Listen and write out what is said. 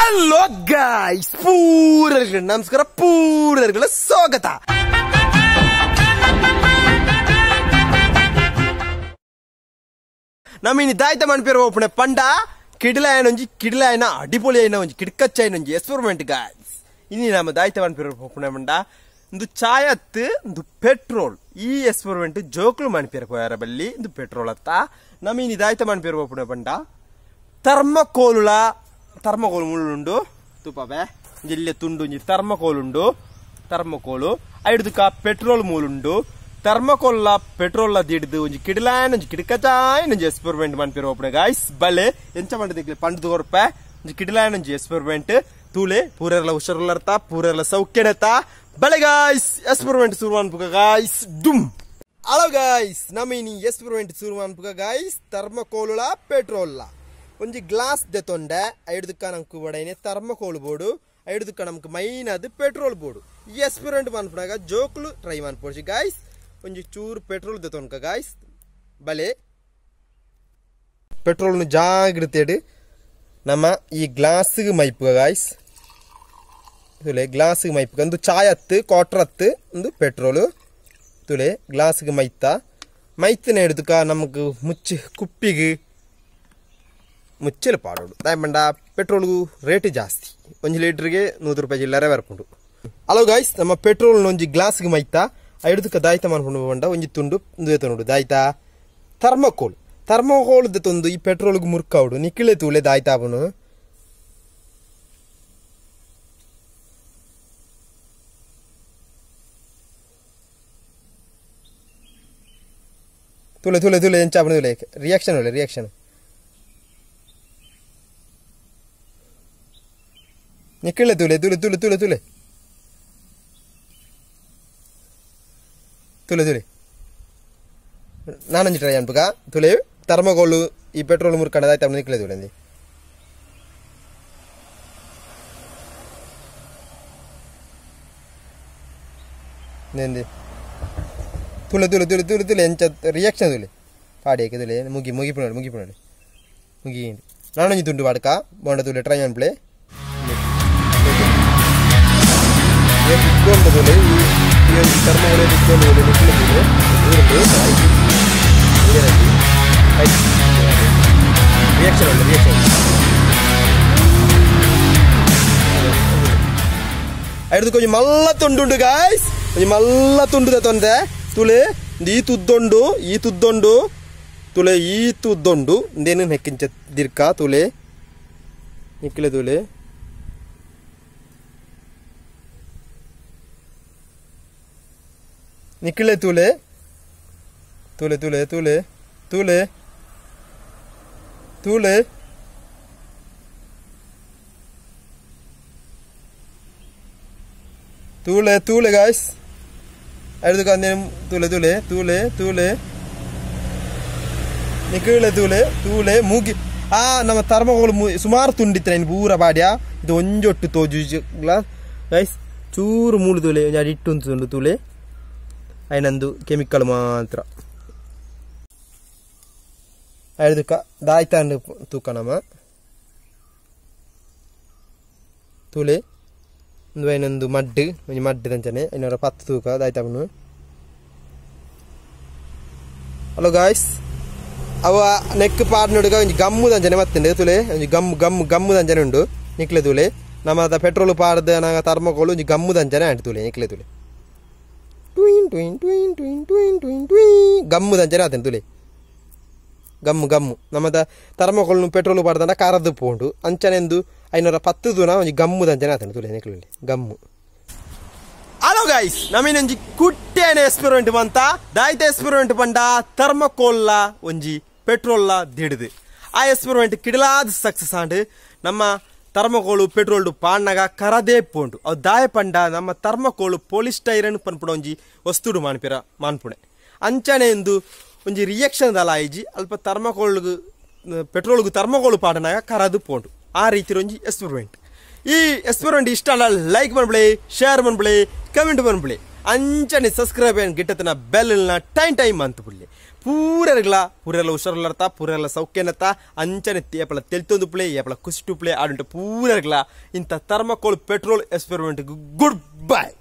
Hello guys, ಪೂರರ್ಗಳ ನಮಸ್ಕಾರ, ಪೂರರ್ಗಳ ಸ್ವಾಗತ. ನಮ್ಮ ಇನಿ ದಾಯ್ತ ಮನ್ಪಿರ ಓಪನೆ ಪಂಡ ಕಿಡಿಲಾಯನೊಂಜಿ ಕಿಡಿಲಾಯನ ಅಡಿಪೊಳಿ ಆಯ್ನ ಒಂಜಿ ಕಿಡ್ಕಚ್ಚಾಯನೊಂಜಿ ಎಕ್ಸ್ಪೆರಿಮೆಂಟ್ ಗಾಯ್ಸ್. ಇನಿ ನಮ್ಮ ದಾಯ್ತ ಮನ್ಪಿರ ಓಪನೆ ಪಂಡ ಇಂದು ಚಾಯತ್ ಇಂದು ಪೆಟ್ರೋಲ್. ಈ ಎಕ್ಸ್ಪೆರಿಮೆಂಟ್ ಜೋಕ್ಲು ಮನ್ಪಿರ ಪೋಯಾರ ಬಲ್ಲಿ ಇಂದು ಪೆಟ್ರೋಲ್ ಅತ್ತ. ನಮ್ಮ ಇನಿ ದಾಯ್ತ ಮನ್ಪಿರ ಓಪನೆ ಪಂಡ ಥರ್ಮಕೋಲುಲ ಥರ್ಮಕೋಲ್ ಮುಳ್ಳುಂಡು ತುಪ್ಪವೆ ಜಿಲ್ಲೆ ತುಂಡು ಒಂಜಿ ಥರ್ಮಕೋಲ್ ಉಂಡು. ಥರ್ಮಕೋಲು ಐಡ್ದುಕ ಪೆಟ್ರೋಲ್ ಮೂಲುಂಡು. ಥರ್ಮಕೋಲ್ಲ ಪೆಟ್ರೋಲ್ ದಿಡ್ದು ಒಂಜಿ ಕಿಡಿಲಾಯನ ಒಂಜಿ ಕಿಡಕಚಾಯನ ಒಂಜಿ ಎಕ್ಸ್ಪೆರಿಮೆಂಟ್ ಮನ್ಪಿರ ಓಪನೆ ಗಾಯ್ಸ್. ಬಲೆ ಎಂಚ ಮಂಡದಿಕ್ಲೆ ಪಂಡ್ದು ಕೊರ್ಪೆ ಒಂಜಿ ಕಿಡಿಲಾಯನ ಒಂಜಿ ಎಕ್ಸ್ಪೆರಿಮೆಂಟ್ ತೂಲೆ ಪೂರೆರ್ಲ ಹುಷಾರುಲ್ಲರ್ತ ಪೂರೆರ್ಲ ಸೌಖ್ಯನತ. ಬಲೆ ಗಾಯ್ಸ್ ಎಕ್ಸ್ಪೆರಿಮೆಂಟ್ ಶುರು ಅನ್ಪುಗ ಗಾಯ್ಸ್. ಡುಮ್ ಹಲೋ ಗಾಯ್ಸ್, ನಮ್ಮ ಇನಿ ಎಕ್ಸ್ಪೆರಿಮೆಂಟ್ ಶುರು ಅನ್ಪುಗ ಗಾಯ್ಸ್. ಥರ್ಮಕೋಲುಲ ಪೆಟ್ರೋಲ್ಲ ಒಂಜಿ ಗ್ಲಾಸ್ ದೆತೊಂಡೆ ಐಡ್ದುಕ್ಕ ನಮ್ಗೆ ಬಡೈನೆ ಥರ್ಮಕೋಲ್ ಬೋರ್ಡು, ಐಡ್ದುಕ್ಕ ನಮ್ಗೆ ಮೈನ್ ಅದು ಪೆಟ್ರೋಲ್ ಬೋರ್ಡು. ಈ ಎಕ್ಸ್ಪೆರಿಮೆಂಟ್ ಮನ್ಪುನಾಗ ಜೋಕ್ಲು ಟ್ರೈ ಮನ್ಪೊಡ್ಚಿ ಗಾಯ್ಸ್. ಒಂಜಿ ಚೂರು ಪೆಟ್ರೋಲ್ ದೆತೊನ್ಕ ಗಾಯ್ಸ್. ಬಲೆ ಪೆಟ್ರೋಲ್ನು ಜಾಗ್ರತೆಡು ನಮ್ಮ ಈ ಗ್ಲಾಸ್ಗೆ ಮೈಪುಗ ಗಾಯ್ಸ್. ತುಲೆ ಗ್ಲಾಸ್ಗೆ ಮೈಪುಗ ಒಂದು ಚಾಯ್ ಹತ್ತು ಕ್ವಾರ್ಟರ್ ಹತ್ತು ಒಂದು ಪೆಟ್ರೋಲು. ತುಲೆ ಗ್ಲಾಸ್ಗೆ ಮೈತ ಮೈತನ ಹಿಡ್ದುಕ ನಮಗೆ ಮುಚ್ಚಿ ಕುಪ್ಪಿಗೆ ಮುಚ್ಚಲು ಪಾಡೋಡು. ದಾಯ್ ಪೆಟ್ರೋಲ್ಗೂ ರೇಟ್ ಜಾಸ್ತಿ, ಒಂಜಿ ಲೀಟ್ರಿಗೆ 100 ರೂಪಾಯಿ ಚಿಲ್ಲರೆ ಬರ್ಪುಂಡು. ಹಲೋ ಗಾಯ್ಸ್, ನಮ್ಮ ಪೆಟ್ರೋಲ್ ಒಂಜಿ ಗ್ಲಾಸ್ಗೆ ಮೈತ ಐಡ್ದುಕ ದಾಯ್ತ ಮನ್ಪುಂಡು ಪಂಡ ಒಂಜಿ ತುಂಡು ಒಂದು ದಾಯ್ತ ಥರ್ಮಕೋಲ್. ಥರ್ಮಕೋಲ್ ತಂದು ಈ ಪೆಟ್ರೋಲ್ಗೆ ಮುರ್ಕಾవుಡು ನಿಕ್ಕಿಳೆ ತೂಲೆ ದಾಯ್ತಾಪನು. ತುಲೆ ತುಲೆ ತುಲೆ ಎಂಚಾಪನು ತುಲೆ ರಿಯಾಕ್ಷನ್ ಒಳ್ಳೆ ರಿಯಾಕ್ಷನ್ ನಿಕ್ಕಿಳೆ ತುಲೆ ತುಲೆ ತುಲೆ ತುಲೆ ತುಲೆ ತುಲೆ ತುಲೆ ನಾನೊಂಜಿ ಟ್ರೈ ಅನ್ಪುಗ. ತುಲೆ ಥರ್ಮಕೋಲು ಈ ಪೆಟ್ರೋಲ್ ಮುರ್ಕಂಡ ಆಯ್ತು ನಿಕ್ಕಿಳೆ ತುಲೆ ಅಂದಿ. ನೇಂದಿ ತುಲೆ ತುಲೆ ತುಲೆ ತುಲೆ ತುಲೆ ಎಂಚ ರಿಯಾಕ್ಷನ್ ತುಲೆ ಪಾಡಿಯಕ್ಕೆ ತುಲೆ ಮುಗಿ ಮುಗಿಪುನೋಡಿ ಮುಗಿಪುನೋಡಿ ಮುಗಿ. ನಾನೊಂಜಿ ತುಂಡು ಪಾಡ್ಕ ಬೋಂಡ ತುಲೆ ಟ್ರೈ ಅನ್ಪ್ಲೆ. ರಿಯಾಕ್ಷನ್ ಒಳ್ಳೆ ರಿಯಾಕ್ಷನ್ ಐದು ಕೊಂಚ ಮಲ್ಲ ತುಂಡುಂಡು ಗಾಯ್ಸ್. ಒಂಜಿ ಮಲ್ಲ ತುಂಡುದ ತೊಂದೆ ತುಲೆ ಈ ತುದ್ದೊಂಡು ಈ ತುದ್ದೊಂಡು ತುಲೆ ಈ ತುದ್ದೊಂಡು ಇಂದೇನು ಹೆಕ್ಕಿಂಚ ದಿರ್ಕ ತುಲೆ ನಿಕ್ಲೆ ತುಲೆ ನಿಕ್ಲೆ ತುಲೆ ತುಲೆ ತುಲೆ ತುಲೆ ತುಲೆ ತುಲೆ ತುಲೆ ತುಲೆ ಗಾಯ್ಸ್. ಐದು ತುಲೆ ತುಲೆ ತುಲೆ ತುಲೆ ನಿಕ್ಲೆ ತುಲೆ ತುಲೆ ಮೂಗಿ ಆ ನಮ್ಮ ಥರ್ಮಕೋಲ್ ಸುಮಾರು ತುಂಡಿತ್ತು ಇನ್ನು ಪೂರ ಬಾಡ್ಯ ಇದು ಒಂಜೊಟ್ಟು ತೋಜು ಗಾಯ್ಸ್. ಚೂರು ಮೂಳು ತುಲೆ ಒಂಜಿ ಅಡಿಟ್ಟು ತುಂಡು ತುಲೆ ಐನಂದು ಕೆಮಿಕಲ್ ಮಾತ್ರ ಐದುಕ ದಾಯ್ತಾಂಡು ತೂಕ ನಮ್ಮ ತುಲೆ ಒಂದು ಐನೊಂದು ಮಡ್ಡು ಒಂಜಿ ಮಡ್ಡು ತಂಚನೆ 510 ತೂಕ ದಾಯ್ತಾಪನು. ಹಲೋ ಗಾಯ್ಸ್, ಅವ ನೆಕ್ ಪಾಡ್ನೊಡುಗ ಒಂಜಿ ಗಮ್ಮು ತಂಚನೆ ಮತ್ತುಂಡು ತುಲೆ ಒಂಜಿ gum gum gum ತಂಚನೆ ಉಂಡು ನಿಕ್ಲೆ ತುಲೆ. ನಮ್ಮ ಪೆಟ್ರೋಲ್ ಪಾಡ್ದು ನಾಗ ಥರ್ಮಕೋಲ್ ಒಂಜಿ ಗಮ್ಮು ತಂಚನೆ ಅಂಟು ತುಲೆ ನಿಕ್ಲೆ ತುಲೆ ಟ್ವೀನ್ ಟ್ವೀನ್ ಟ್ವೀನ್ ಟ್ವೀನ್ ಟ್ವೀನ್ ಟ್ವೀನ್ ಟ್ವೀನ್ ಗಮ್ಮು ತಂಚನೆ ಆತನ ತುಲೆ ಗಮ್ಮು ಗಮ್ಮು. ನಮ್ಮದ ಥರ್ಮಕೋಲ್ನು ಪೆಟ್ರೋಲ್ ಪಾಡ್ದಂಡ ಕರದು ಪೋಂಡು ಅಂಚನೆಂದು 510 ದೂನ ಒಂಜಿ ಗಮ್ಮು ತಂಚನೆ ಆತನ ತುಲೆ ನಿಕ್ಲೆ gum. Hello guys, ನಮ್ಮಿನೊಂಜಿ ಕುಟ್ಟೆನ experiment ಬಂತ ದಾಯ್ತ ಎಕ್ಸ್ಪೆರಿಮೆಂಟ್ ಪಂಡ ಥರ್ಮಕೋಲ್ಲ ಒಂಜಿ ಪೆಟ್ರೋಲ್ಲ ದಿಡ್ದು ಆ ಎಕ್ಸ್ಪೆರಿಮೆಂಟ್ ಕಿಡಲಾದ ಸಕ್ಸಸ್ ಆಂಡ್. ನಮ್ಮ ಥರ್ಮಕೋಲು ಪೆಟ್ರೋಲ್ಡು ಪಾಡ್ನಾಗ ಕರದೇ ಪೋಂಡು. ಅವು ದಾಯ ಪಂಡ ನಮ್ಮ ಥರ್ಮಕೋಲು ಪೋಲಿಸ್ಟೈರನ್ ಪನ್ಪುಣ ಒಂಜಿ ವಸ್ತುಡು ಮಾನ್ಪಿರ ಮಾನ್ಪುಣೆ ಅಂಚನೆ ಎಂದು ಒಂಜಿ ರಿಯಾಕ್ಷನ್ ದಲ ಆಯ್ಜಿ ಅಲ್ಪ ಥರ್ಮಕೋಲ್ಗು ಪೆಟ್ರೋಲ್ಗು ಥರ್ಮಕೋಲು ಪಾಡನಾಗ ಕರದು ಪೋಂಡು. ಆ ರೀತಿ ಒಂಜಿ ಎಕ್ಸ್ಪೆರಿಮೆಂಟ್. ಈ ಎಕ್ಸ್ಪೆರಿಮೆಂಟ್ ಇಷ್ಟ ಅಲ್ಲ ಲೈಕ್ ಮನ್ಬಿಳಿ, ಶೇರ್ ಮನ್ಬಿಳಿ, ಕಮೆಂಟ್ ಮನ್ಬಿಳಿ, ಅಂಚನೆ ಸಬ್ಸ್ಕ್ರೈಬ್ ಗಿಟ್ಟತನ ಬೆಲ್ ನ ಟೈಮ್ ಟೈಮ್ ಅಂತ ಬಿಡ್ಲಿ. ಪೂರೆರ್ಗ್ಲ ಪೂರೆರ್ಲ ಹುಷಾರುಲ್ಲರ್ತ ಪೂರೆರ್ಲ ಸೌಖ್ಯನತ ಅಂಚನೆ ಏಪಲ ತೆಲ್ತೊಂದು ಪ್ಲೇ ಏಪಲ ಕುಸಿಟು ಪ್ಲೇ ಆಡುಂಟು ಪೂರೆರ್ಗ್ಲ ಇಂತ thermocol petrol experiment good bye.